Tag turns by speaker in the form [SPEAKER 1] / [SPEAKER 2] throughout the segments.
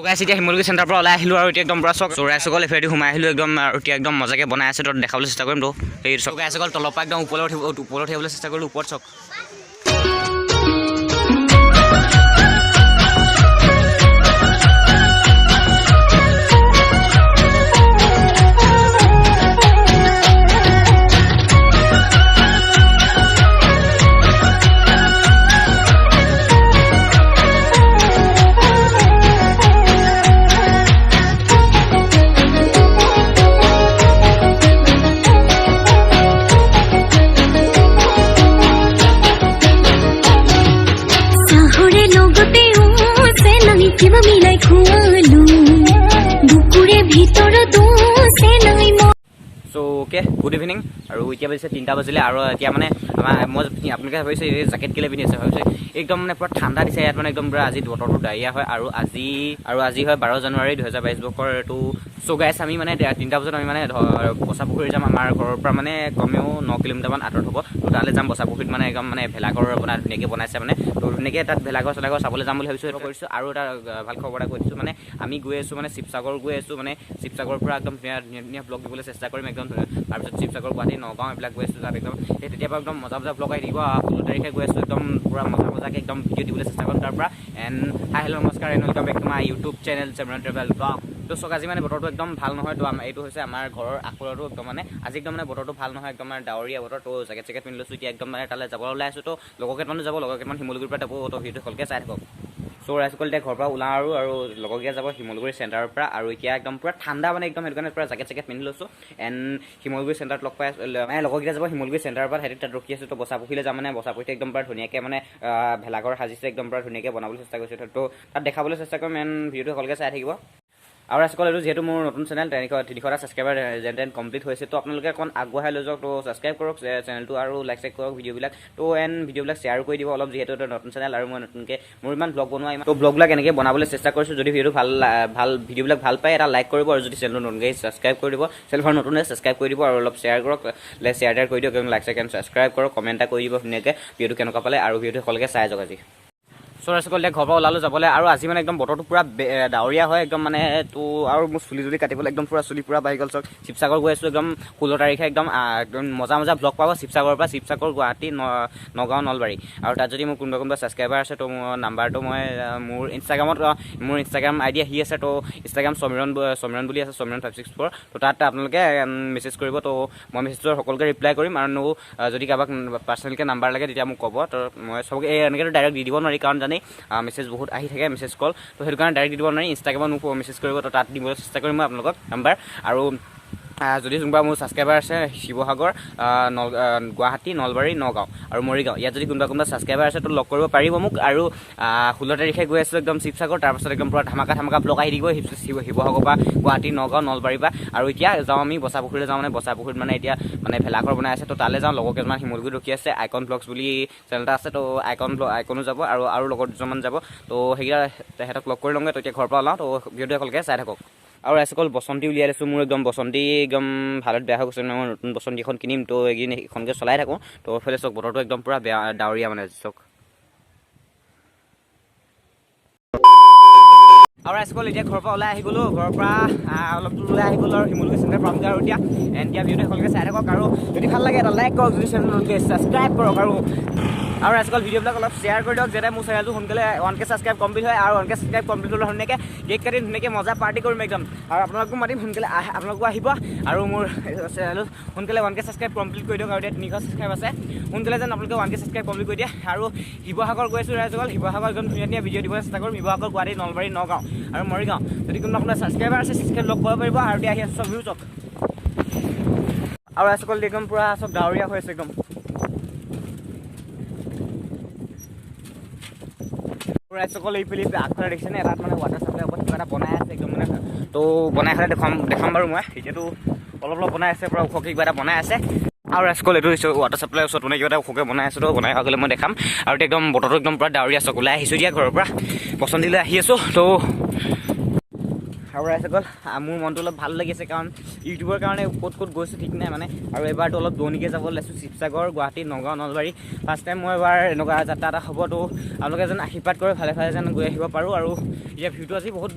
[SPEAKER 1] গাইছ, এতিয়া শিমলুগুৰি চেণ্টাৰৰ পৰা ওলাই আহিলোঁ আৰু এতিয়া একদম পূৰা চক চৰাই চকল এইফালেদি সোমাই আহিলোঁ একদম। আৰু এতিয়া একদম মজাকৈ বনাই আছে, তো দেখাবলৈ চেষ্টা কৰিম। তো এই চক চকল তলৰ পৰা একদম ওপৰলৈ উঠিব, ওপৰত উঠিবলৈ চেষ্টা কৰিলোঁ। ওপৰত চক।
[SPEAKER 2] চাহৰে লগতে চেনাই কিবা মিলাই খোৱালো, বুকুৰে ভিতৰত চেনাই মই।
[SPEAKER 1] চ' অ'কে, গুড ইভিনিং। আৰু এতিয়া বাজিছে 3টা বাজিলে। আৰু এতিয়া মানে আমাৰ মই আপোনালোকে ভাবিছে এই জেকেট কেলৈ পিন্ধি আছে। ভাবিছে একদম মানে পূৰা ঠাণ্ডা দিছে ইয়াত, মানে একদম পূৰা আজি বতৰটো ডাৱৰীয়া হয়। আৰু আজি হয় 12 জানুৱাৰী 2022 বৰ্ষৰ এইটো। চ' গাইছ, আমি মানে 3টা বজাত আমি মানে বচাপুখুৰী যাম। আমাৰ ঘৰৰ পৰা মানে কমেও 9 কিলোমিটাৰমান আঁতৰত হ'ব। তো তালৈ যাম। বচাপুখুৰীত মানে একদম মানে ভেলাঘৰ বনাই ধুনীয়াকৈ বনাইছে মানে। তো ধুনীয়াকৈ তাত ভেলাঘৰ চেলাঘৰ চাবলৈ যাম বুলি ভাবিছোঁ, সেইটো কৰিছোঁ। আৰু এটা ভাল খবৰ এটা কৈ দিছোঁ, মানে আমি গৈ আছোঁ, মানে শিৱসাগৰ গৈ আছোঁ। মানে শিৱসাগৰৰ পৰা একদম ধুনীয়া ধুনীয়া ধুনীয়া ব্লগ দিবলৈ চেষ্টা কৰিম একদম ধুনীয়া। তাৰপিছত শিৱসাগৰ, গুৱাহাটী, নগাঁও এইবিলাক গৈ আছোঁ। তাত একদম সেই তেতিয়াৰ পৰা একদম মজা মজা ব্লগ আহি থাকিব। 16 তাৰিখে গৈ আছোঁ, একদম পূৰা মজা মজাকৈ একদম ভিডিঅ' দিবলৈ চেষ্টা কৰিম তাৰ পৰা। এণ্ড হাই, হেল্ল', নমস্কাৰ and welcome back to my YouTube channel Samiran Travel Blog। তো চাওক, আজি মানে বতৰটো একদম ভাল নহয়। তো আমাৰ এইটো হৈছে আমাৰ ঘৰৰ আগফালতো একদম মানে আজি একদম মানে বতৰটো ভাল নহয়, একদম মানে ডাৱৰীয়া বতৰ। তো জেকেট চেকেট পিন্ধি লৈছোঁ। এতিয়া একদম মানে তালৈ যাব ওলাই আছোঁ। তো লগৰ কেইটামানো যাব, লগৰ কেইটামান শিমলুগুৰিৰ পৰা যাব। তো ভিডিঅ'টো ভালকৈ চাই থাকক। চ' ৰাইজসকল, এতিয়া ঘৰৰ পৰা ওলাওঁ আৰু লগৰকেইটা যাব শিমলুগুৰি চেণ্টাৰৰ পৰা। আৰু এতিয়া একদম পূৰা ঠাণ্ডা, মানে একদম সেইটো কাৰণে পূৰা জেকেট চেকেট পিন্ধি লৈছোঁ। এণ্ড শিমলুগুৰি চেণ্টাৰত লগ পাই আছোঁ। মানে লগৰকেইটা যাব শিমলুগুৰি চেণ্টাৰৰ পৰা, সিহঁতি তাত ৰখি আছোঁ। তো বচাপুখুৰীলৈ যাম। মানে বচাপুখুৰীত একদম পূৰা ধুনীয়াকৈ মানে ভেলাঘৰ সাজিছে, একদম পূৰা ধুনীয়াকৈ বনাবলৈ চেষ্টা কৰিছে। তো তাত দেখাবলৈ চেষ্টা কৰিম। এণ্ড ভিডিঅ'টো সকলোকে চাই থাকিব। আৰু ৰাইজসকল, এইটো যিহেতু মোৰ নতুন চেনেল, 300টা ছাবস্ক্ৰাইবাৰ যেন তেন কমপ্লিট হৈছে। তো আপোনালোকে অকণ আগবঢ়াই লৈ যাওক। তো ছাবস্ক্ৰাইব কৰক চেনেলটো আৰু লাইক চাইক কৰক ভিডিঅ'বিলাক। তো এণ্ড ভিডিঅ'বিলাক শ্বেয়াৰ কৰি দিব অলপ, যিহেতু এইটো নতুন চেনেল আৰু মই নতুনকৈ মোৰ ইমান ব্লগ বনোৱা ইমান। তো ব্লগবিলাক এনেকৈ বনাবলৈ চেষ্টা কৰিছোঁ। যদি ভিডিঅ'টো ভাল ভাল ভিডিঅ'বিলাক ভাল পায়, এটা লাইক কৰিব। আৰু যদি চেনেলটো নতুনকৈ ছাবস্ক্ৰাইব কৰি দিব, চেনেলখন নতুন ছাবস্ক্ৰাইব কৰি দিব আৰু অলপ শ্বেয়াৰ কৰক, শ্বেয়াৰ টেয়াৰ কৰি দিয়ক, লাইক চাইক এণ্ড ছাবস্ক্ৰাইব কৰক, কমেণ্ট এটা কৰি দিব ধুনীয়াকৈ ভিডিঅ'টো কেনেকুৱা পালে। আৰু ভিডিঅ'টো সকলোকে চাই যাওক আজি। চ' ৰাইজসকল, এতিয়া ঘৰৰ পৰা ওলালোঁ যাবলৈ। আৰু আজি মানে একদম বতৰটো পূৰা ডাৱৰীয়া হয় একদম মানে। তো আৰু মোৰ চুলি তুলি কাটিবলৈ একদম পূৰা চুলি পূৰা বাঢ়ি গ'ল। চাওক, শিৱসাগৰ গৈ আছোঁ একদম 16 তাৰিখে। একদম একদম মজা মজা ব্লগ পাব শিৱসাগৰৰ পৰা। শিৱসাগৰ, গুৱাহাটী, নগাঁও, নলবাৰী। আৰু তাত যদি মোৰ কোনোবা কোনোবা ছাবস্ক্ৰাইবাৰ আছে, তো মোৰ নাম্বাৰটো মই মোৰ ইনষ্টাগ্ৰামত মোৰ ইনষ্টাগ্ৰাম আই ডি আহি আছে। তো ইনষ্টাগ্ৰাম সমীৰণ সমীৰণ বুলি আছে, সমীৰণ 564। তো তাত আপোনালোকে মেছেজ কৰিব। তো মই মেছেজৰ সকলোকে ৰিপ্লাই কৰিম। আৰু যদি কাৰোবাক পাৰ্চনেলকৈ নাম্বাৰ লাগে, তেতিয়া মোক ক'ব। তো মই চবকে এই এনেকৈতো ডাইৰেক্ট দি দিব নোৱাৰি, কাৰণ জানেই মেছেজ বহুত আহি থাকে, মেছেজ কল। তো সেইটো কাৰণে ডাইৰেক্ট দি দিব নোৱাৰি। ইনষ্টাগ্ৰামত মোক মেছেজ কৰিব। তো তাত দিবলৈ চেষ্টা কৰিম মই আপোনালোকক নাম্বাৰ। আৰু যদি কোনোবা মোৰ ছাবস্ক্ৰাইবাৰ আছে শিৱসাগৰ, গুৱাহাটী, নলবাৰী, নগাঁও আৰু মৰিগাঁও, ইয়াত যদি কোনোবা কোনোবা ছাবস্ক্ৰাইবাৰ আছে, তো লগ কৰিব পাৰিব মোক। আৰু 16 তাৰিখে গৈ আছোঁ একদম শিৱসাগৰ। তাৰপাছত একদম পূৰা ধামাকা ধামাকা ব্লগ আহি থাকিব শিৱসাগৰ পৰা, গুৱাহাটী, নগাঁও, নলবাৰীৰ পৰা। আৰু এতিয়া যাওঁ আমি বচাপুখুৰীলৈ যাওঁ। মানে বচাপুখুৰীত মানে এতিয়া মানে ভেলাঘৰ বনাই আছে, তো তালৈ যাওঁ। লগৰ কেইজনমান শিমলুগুৰিত ৰখি আছে। আইকন ব্লগছ বুলি চেনেল এটা আছে, তো আইকন ব্লগ আইকনো যাব আৰু আৰু লগৰ দুজনমান যাব। তো সেইকেইটা তেহেঁতক লগ কৰি লওঁগৈ। তো এতিয়া ঘৰৰ পৰা ওলাওঁ। তো ভিডিঅ'টো সকলোকে চাই থাকক। আৰু ৰাইজসকল, বসন্তী উলিয়াই লৈছোঁ। মোৰ একদম বসন্তী একদম ভালত বেয়া হৈ গৈছে। মানে মই নতুন বসন্তী এখন কিনিম। তো এইকেইদিন এইখনকে চলাই থাকোঁ। তো এইফালে চাওক, বতৰটো একদম পূৰা বেয়া, ডাৱৰীয়া মানে চাওক। আৰু ৰাইজসকল, এতিয়া ঘৰৰ পৰা ওলাই আহি গ'লোঁ। ঘৰৰ পৰা অলপ দূৰ ওলাই আহি গ'লোঁ আৰু শিমলুগুৰি চেণ্টাৰ পামগৈ। আৰু এতিয়া এণ্ড এতিয়া ভিডিঅ'টো সকলোকে চাই থাকক। আৰু যদি ভাল লাগে, এটা লাইক কৰক, যদি চেনেল নতুনকৈ ছাবস্ক্ৰাইব কৰক। আৰু আৰু ৰাইজসকল, ভিডিঅ'বিলাক অলপ শ্বেয়াৰ কৰি দিয়ক, যাতে মোৰ চেনেলটো সোনকালে 1K subscribe complete হয়। আৰু 1K subscribe complete হ'লে ধুনীয়াকৈ কেক কাটি ধুনীয়াকৈ মজা পাৰ্টি কৰিম একদম। আৰু আপোনালোকো মাতিম, সোনকালে আপোনালোকো আহিব। আৰু মোৰ চেনেলটো সোনকালে 1K subscribe complete কৰি দিয়ক। আৰু এতিয়া 300 ছাবস্ক্ৰাইব আছে, সোনকালে যেন আপোনালোকে 1K subscribe complete কৰি দিয়ে। আৰু শিৱসাগৰ গৈ আছোঁ ৰাইজসকল। শিৱসাগৰ একদম ধুনীয়া ধুনীয়া ভিডিঅ' দিবলৈ চেষ্টা কৰিম। শিৱসাগৰ, গুৱাহাটী, নলবাৰী, নগাঁও আৰু মৰিগাঁও যদি কোনোবা কোনোবা ছাবস্ক্ৰাইবাৰ আছে, ছাবস্ক্ৰাইব লগ কৰিব পাৰিব। আৰু এতিয়া আহি আছোঁ, চব ভিউ চাওক। আৰু ৰাইজসকল, একদম পূৰা চব ডাৱৰীয়া হৈ আছে একদম। ৰাইজসকল, এইফালে আগফালে দেখিছেনে, তাত মানে ৱাটাৰ চাপ্লাই ওপৰত কিবা এটা বনাই আছে একদম মানে। তো বনাই হ'লে দেখাম দেখাম বাৰু মই। এতিয়াতো অলপ অলপ বনাই আছে, পূৰা ওখকৈ কিবা এটা বনাই আছে। আৰু ৰাইজসকল, এইটো হৈছে ৱাটাৰ চাপ্লাই ওচৰত মানে কিবা এটা ওখকৈ বনাই আছে। তো বনাই গ'লে মই দেখাম। আৰু এতিয়া একদম বতৰটো একদম পূৰা ডাৱৰীয়া। চাওক, ওলাই আহিছোঁ এতিয়া ঘৰৰ পৰা, বসন্তীলৈ আহি আছোঁ। তো আৰু ৰাইজসকল, মোৰ মনটো অলপ ভাল লাগিছে, কাৰণ ইউটিউবৰ কাৰণে ক'ত ক'ত গৈছোঁ ঠিক নাই মানে। আৰু এবাৰতো অলপ দূৰণিকৈ যাব ওলাইছোঁ, শিৱসাগৰ, গুৱাহাটী, নগাঁও, নলবাৰী। ফাৰ্ষ্ট টাইম মই এবাৰ এনেকুৱা যাত্ৰা এটা হ'ব। তো আপোনালোকে যেন আশীৰ্বাদ কৰে, ভালে ভালে যেন গৈ আহিব পাৰোঁ। আৰু এতিয়া ভিউটো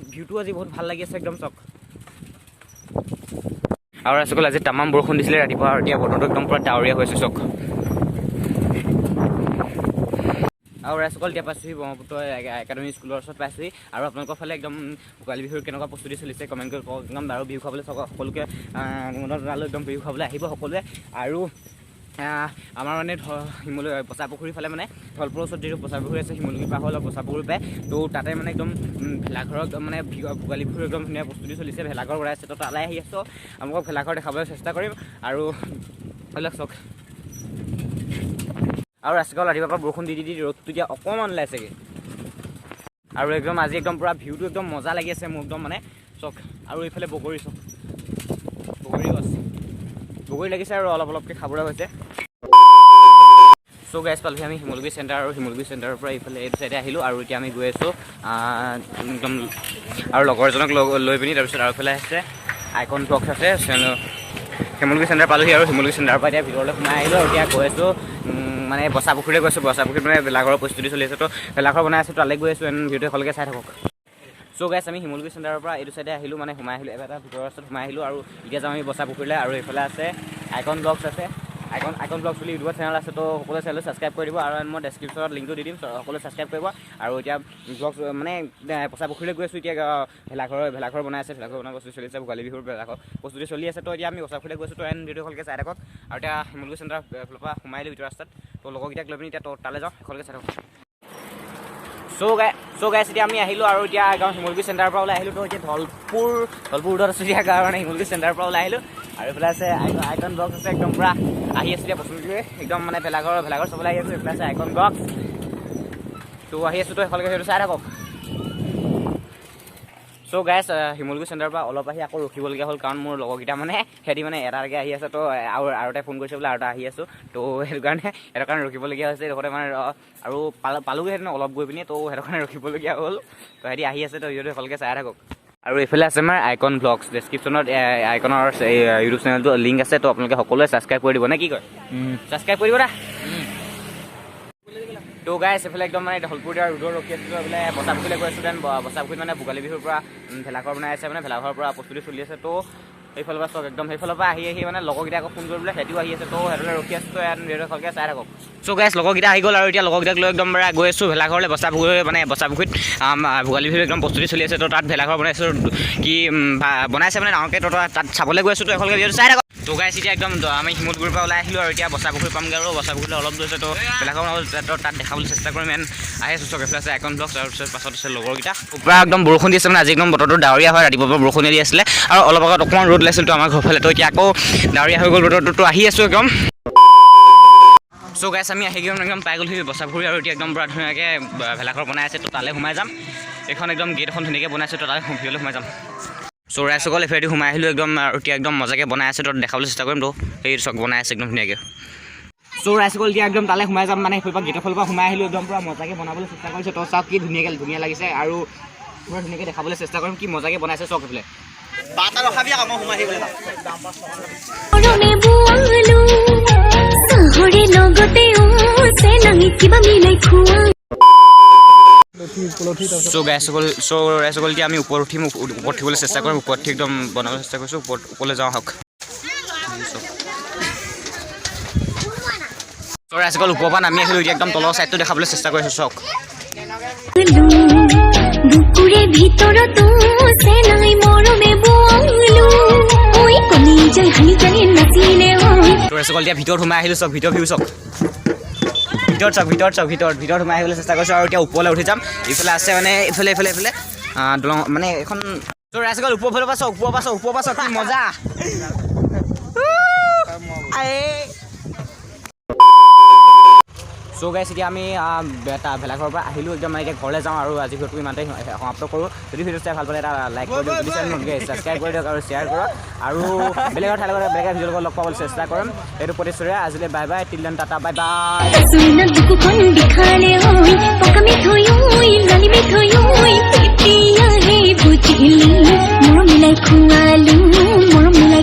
[SPEAKER 1] আজি বহুত ভাল লাগি আছে একদম, চাওক। আৰু ৰাইজসকল, আজি তামাম বৰষুণ দিছিলে ৰাতিপুৱা আৰু এতিয়া বতৰটো একদম পূৰা ডাৱৰীয়া হৈছে, চাওক। আৰু ৰাইজসকল, এতিয়া পাইছোঁহি ব্ৰহ্মপুত্ৰ একাডেমী স্কুলৰ ওচৰত পাইছোঁহি। আৰু আপোনালোকৰ ফালে একদম ভোগালী বিহুৰ কেনেকুৱা প্ৰস্তুতি চলিছে কমেণ্ট কৰি কওক একদম। আৰু বিহু খাবলৈ সকলোকে নিমন্ত্ৰণ জনালোঁ, একদম বিহু খাবলৈ আহিব সকলোৱে। আৰু আমাৰ মানে শিমলু পচাপুখুৰীৰ ফালে, মানে ধলপুৰৰ ওচৰত যিটো পচাপুখুৰী আছে, শিমলুগুৰি পাৰ হৈ অলপ পচাপুখুৰী পায়। তো তাতে মানে একদম ভেলাঘৰত মানে ভোগালী বিহুৰ একদম ধুনীয়া প্ৰস্তুতি চলিছে, ভেলাঘৰ বনাই আছে। তো তালৈ আহি আছোঁ, আপোনালোকক ভেলাঘৰ দেখাবলৈ চেষ্টা কৰিম। আৰু এইবিলাক চাওক। আৰু ৰাস্তাত ৰাতিপুৱাৰ পৰা বৰষুণ দি দি দি ৰ'দটো এতিয়া অকণমান ওলাইছেগৈ। আৰু একদম আজি একদম পূৰা ভিউটো একদম মজা লাগি আছে মোৰ একদম মানে, চাওক। আৰু এইফালে বগৰী চাওক, বগৰী গছ, বগৰী লাগিছে আৰু অলপ অলপকৈ খাবলৈ হৈছে। চ' গাইজ, পালোহি আমি শিমলুগুৰি চেণ্টাৰ আৰু শিমলুগুৰি চেণ্টাৰৰ পৰা এইফালে এইটো চাইডে আহিলোঁ। আৰু এতিয়া আমি গৈ আছোঁ একদম আৰু লগৰ এজনক লগ লৈ পিনি। তাৰপিছত আৰু এইফালে আছে আইকন বক্স আছে। শিমলুগুৰি চেণ্টাৰ পালোহি আৰু শিমলুগুৰি চেণ্টাৰৰ পৰা এতিয়া ভিতৰলৈ সোমাই আহিলোঁ। আৰু এতিয়া গৈ আছোঁ মানে বচাপুখুৰীলৈ গৈছোঁ। বচাপুখুৰীত মানে ভেলাঘৰৰ প্ৰস্তুতি চলি আছে, তো ভেলাঘৰ বনাই আছোঁ, তালৈ গৈ আছোঁ। এণ্ড ভিডিঅ'টো সকলোকে চাই থাকক। চ' গাইছ, আমি শিমলুগুৰি চেণ্টাৰৰ পৰা এইটো চাইডে আহিলোঁ, মানে সোমাই আহিলোঁ, এবাৰ এটা ভিতৰৰ ৰাস্তাত সোমাই আহিলোঁ। আৰু এতিয়া যাওঁ আমি বচাপুখুৰীলৈ। আৰু এইফালে আছে আইকন ব্লগছ আছে, আইকন আইকন ব্লগছ বুলি ইউটিউবত চেনেল আছে। তো সকলোৱে চেনেলটো ছাবস্ক্ৰাইব কৰি দিব আৰু মই ডেছক্ৰিপশ্যনত লিংকটো দি দিম, সকলোৱে ছাবস্ক্ৰাইব কৰিব। আৰু এতিয়া ব্লগছ মানে পচাপুখুৰীলৈ গৈ আছোঁ। এতিয়া ভেলাঘৰ বনাই আছে, ভেলাঘৰ বনোৱা প্ৰস্তুতি চলি আছে, ভোগালী বিহুৰ ভেলাঘৰ প্ৰস্তুতি চলি আছে। তো এতিয়া আমি বচাপুখুৰীলৈ গৈছোঁ। তো এণ্ড ভিডিঅ' সকলোকে চাই থাকক। আৰু এতিয়া শিমলুগুৰি চেণ্টাৰ ফালৰ পৰা সোমাই আহিলোঁ ভিতৰ ৰাস্তাত। তো লগৰকেইটাক লৈ পিনি এতিয়া তো তালৈ যাওঁ, সকলোকে চাই থাকক। চ' গাইছ, এতিয়া আমি আহিলোঁ আৰু এতিয়া একদম শিমলুগুৰি চেণ্টাৰৰ পৰা ওলাই আহিলোঁ। তো এতিয়া ধলপুৰ ৰোডত আছোঁ এতিয়া, কাৰণে শিমলুগুৰি চেণ্টাৰৰ পৰা ওলাই আহিলোঁ। আৰু এইফালে আছে আইকন আইকন ব্লগছ আছে, একদম পূৰা আহি আছোঁ এতিয়া পচন্দকৈ একদম মানে ভেলাঘৰ চাবলৈ আহি আছোঁ। এইফালে আছে আইকন ব্লগছ। তো আহি আছোঁ, তো সকলোকে সেইটো চাই থাকক। চ' গাইছ, শিমলুগুৰি চেণ্টাৰৰ পৰা অলপ আহি আকৌ ৰখিবলগীয়া হ'ল, কাৰণ মোৰ লগৰকেইটা মানে সিহঁতি মানে এটা এটাকৈ আহি আছে। তো আৰু এটাই ফোন কৰিছে বোলে আৰু এটা আহি আছোঁ। তো সেইটো কাৰণে ৰখিবলগীয়া হৈছে লগতে মানে আৰু পালোগৈহেঁতেন অলপ গৈ পিনি। তো সেইটো কাৰণে ৰখিবলগীয়া হ'ল। তো সিহঁতি আহি আছে, তো ভিডিঅ'টো সকলোকে চাই থাকক। আৰু এইফালে আছে আমাৰ আইকন ব্লগছ। ডেছক্ৰিপশ্যনত আইকনৰ ইউটিউব চেনেলটো লিংক আছে। তো আপোনালোকে সকলোৱে ছাবস্ক্ৰাইব কৰি দিব নে কি কয়? ছাবস্ক্ৰাইব কৰিব দা। তো গাইছ, এইফালে একদম মানে ধলপুৰ ৰোডত ৰখি আছিলোঁ। এইফালে বচাপুখুৰীলৈ গৈ আছোঁ। Then বচাপুখুৰীত মানে ভোগালী বিহুৰ পৰা ভেলাঘৰ বনাই আছে, মানে ভেলাঘৰৰ পৰা প্ৰস্তুতি চলি আছে। তো সেইফালৰ পৰা চাওক, একদম সেইফালৰ পৰা আহি আহি মানে লগৰকেইটা আকৌ ফোন কৰি পেলাই সিহঁতিও আহি আছে। তো সিহঁতলৈ ৰখি আছোঁ। তো ইয়াত ভিডিঅ'টো সকলোকে চাই থাকক। চ' গাইছ, লগৰকেইটা আহি গ'ল আৰু এতিয়া লগৰকেইটাক লৈ একদম পুৰা গৈ আছোঁ ভেলাঘৰলৈ। বচাপুখুৰী মানে বচাপুখুৰীত ভোগালী বিহুৰ একদম প্ৰস্তুতি চলি আছে। তো তাত ভেলাঘৰ বনাইছোঁ কি বনাইছে মানে ডাঙৰকৈ। তো তাত চাবলৈ গৈ আছোঁ। তো সকলোকে ভিডিঅ'টো চাই থাকক। তো গাইছ, এতিয়া একদম আমি শিমলুগুৰিৰ পৰা ওলাই আহিলোঁ আৰু এতিয়া বচাপুখুৰী পামগৈ। আৰু বচাপুখুৰীলৈ অলপ দূৰ আছে। তো ভেলাঘৰ বনাব, তো তাত দেখাবলৈ চেষ্টা কৰিম। এণ্ড আহি আছোঁ। চব এইফালে আছে আইকন ব্লগছ আৰু তাৰপিছত পাছত আছে লগৰকেইটা। পূৰা একদম বৰষুণ দি আছে, মানে আজি একদম বতৰটো ডাৱৰীয়া হয়। ৰাতিপুৱাৰ পৰা বৰষুণ দি আছিলে আৰু অলপ আগত অকণমান ৰ'দ ওলাইছিল তো আমাৰ ঘৰ ফালে। তো এতিয়া আকৌ ডাৱৰীয়া হৈ গ'ল বতৰটো। তো আহি আছোঁ একদম। চ' গাইছ, আমি আহি গৈ একদম পাই গ'লোহি বচাপুখুৰী। আৰু এতিয়া একদম পূৰা ধুনীয়াকৈ ভেলাঘৰ বনাই আছে। তো তালৈ সোমাই যাম। এইখন একদম গেট এখন ধুনীয়াকৈ বনাইছে। তো তালৈ ভিতৰলৈ সোমাই যাম। চ' ৰাইজসকল, এইফালেদি সোমাই আহিলোঁ একদম আৰু এতিয়া একদম মজাকৈ বনাই আছে। তো দেখাবলৈ চেষ্টা কৰিম। তো এই চব বনাই আছে একদম ধুনীয়াকৈ। চ' ৰাইজসকল, এতিয়া একদম তালৈ সোমাই যাম। মানে সেইফালৰ পৰা গেটৰ ফালৰ পৰা সোমাই আহিলোঁ, একদম পূৰা মজাকৈ বনাবলৈ চেষ্টা কৰিছে। তো চাওক, কি ধুনীয়াকৈ ধুনীয়া লাগিছে আৰু পূৰা ধুনীয়াকৈ দেখাবলৈ চেষ্টা কৰিম কি মজাকৈ বনাইছে। চাওক এইফালে।
[SPEAKER 2] মৰমে বোৱালো চাহৰে লগতে চেনাই কিবা মিলাই খোৱা।
[SPEAKER 1] চ' ৰাইজসকল, এতিয়া আমি ওপৰত উঠিম, ওপৰত উঠিবলৈ চেষ্টা কৰিম। ওপৰত উঠি একদম বনাবলৈ চেষ্টা কৰিছোঁ। ওপৰত ওপৰলৈ যাওঁ আহক। চ' ৰাইজসকল, ওপৰৰ পৰা নামি আহিলোঁ। এতিয়া একদম তলৰ ছাইডটো দেখাবলৈ চেষ্টা কৰিছোঁ, চাওক।
[SPEAKER 2] বুকুৰে ভিতৰত চেনাই মৰমে বোৱালো ঐ কলিজাই হালি জালি নাচিলে ঐ।
[SPEAKER 1] ত' ৰাইজসকল, এতিয়া ভিতৰত সোমাই আহিলোঁ। চাওক, ভিতৰ ভিউ চাওক, ভিতৰত চাওক, ভিতৰত চাওক, ভিতৰত সোমাই আহিবলৈ চেষ্টা কৰিছোঁ। আৰু এতিয়া ওপৰলৈ উঠি যাম। ইফালে আছে মানে ইফালে ইফালে ইফালে দলং মানে এখন। ত' ৰাইজসকল, ওপৰ ফালৰ পৰা চাওক, ওপৰৰ পৰা চাওক, ওপৰৰ পৰা চাওক, কি মজা। আয়ে। চ' গাইছ, এতিয়া আমি এটা ভেলাঘৰৰ পৰা আহিলোঁ একদম, মানে এতিয়া ঘৰলৈ যাওঁ আৰু আজি ভিডিঅ'টো ইমানতে সমাপ্ত কৰোঁ। যদি ভিডিঅ' চাই ভাল পালে এটা লাইক কৰি দিয়ক, যদি চেনেল ছাবস্ক্ৰাইব কৰি দিয়ক আৰু শ্বেয়াৰ কৰক। আৰু বেলেগৰ ঠাইৰ লগত বেলেগ ভিডিঅ'ৰ লগত লগ পাবলৈ চেষ্টা কৰিম, এইটো প্ৰতিশ্ৰুতিৰে আজিলৈ bye bye, till then tata, bye bye.
[SPEAKER 2] চুইনা বুকুখন বিষালে ঐ, পকা মিঠৈ ঐ, লালি মিঠৈ ঐ, তেতিয়াহে। খুজিলি, মৰম মিলাই খুৱালো, মৰম মিলাই।